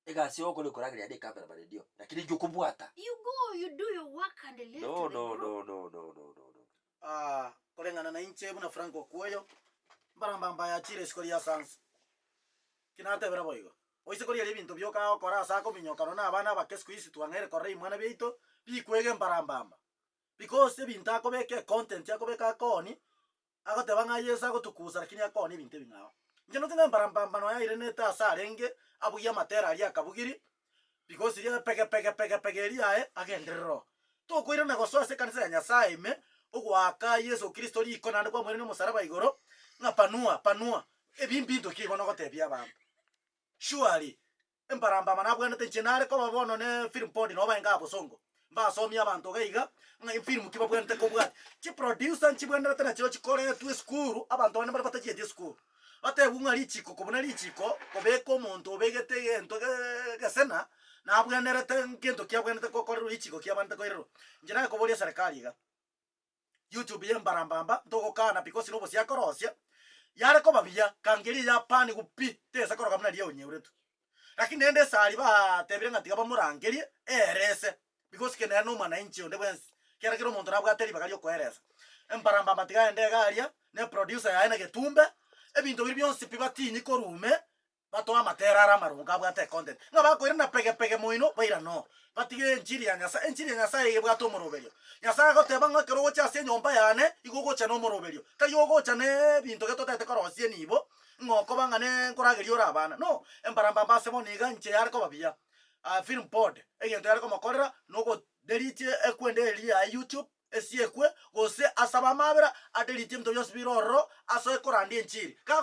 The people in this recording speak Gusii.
Egasi ogokora ekorageria ande ekamera na redio, lakini inki okobwata? You go you do your work and left No the no group. no no no no no no. Aa, koreng'ana nainche buna Frank Okuoyo, mbarambamba yachire isiko ria Sansa. Ki natebera boigo? Oise korigereria ebinto bioka agokora ase akominyoka nonya na abana abake siku hizi twang'aire korora ebimwana biaito bikwega embarambamba. Because ebinto akobeka econtent akobeka akooni, Agoteba ng'a Yeso agotukusa lakini akoonia ebinto ebing'ao. Inche ndoche ng'a embarambamba nonya airenete ase arenge abugie amatera aria akabugiri, because riria pege pege pege pege eria yaye agenderere oo. Tokoirana gosoa ase ekanisa ya Nyasaye ime, ogoaka Yeso Kristo riko naende kwamoirania omosaraba igoro, ng'a panua panua, ebi mbinto ki bono ogotebia abanto? Surely, Embarambama nabwenerete inche nare koba bono ne film board nabo baenga abosongo, mbasomie abanto iga iga ng'a efilm ki babwenerete kobwatia. Chiproducer nchibwenerete nachio chikoretwe esukuru abanto bande mbare batachieti esukuru, batebwe ng'a richiko kobuna richiko kobeka omonto obegete egento geeee egesena nabwenerete ngento ki abwenerete gokorerwa richiko ki abwenerete koirerwa. Inche nakoboria eserekari iga. YouTube y'embarambamba ntogokana because nobosie akorosia, yare koba buya kangeria eyapanigu pi tesa koroka buna riria onyeuretwe. Lakini rende esari baatebire ng'a tiga bamorangerie eerese because kende nere nomwananchi onde bwensi kera kera omonto nabwate ribaga riokoeresa. Embarambamba tiga aende iga aria ne producer yaye na Getumbe, ebinto biria bionsi pi batinyi korwa ime. Batoe amatera are amaronge abwate econtent, ng'a bakoirana pege pege moino bairane oo, batige enchiri ya Nyasae. Enchiri ya Nyasae iga ebwate omoroberio. Nyasae agoteba ng'a ekero ogocha ase enyomba yane, igo ogocha na omoroberio, tari ogocha na ebinto getotagete korosia enibo, ng'a okoba ng'a ne nkorageria ore abana. No, embarambamba ase bono iga inche yare koba buya, film board, egento yare komokorera, na ogodelete ekwende eria yaye YouTube, esiekwe, gose asabe amabera, adelete ebinto bionsi bire ororo, asoe korandia enchiri. Kago.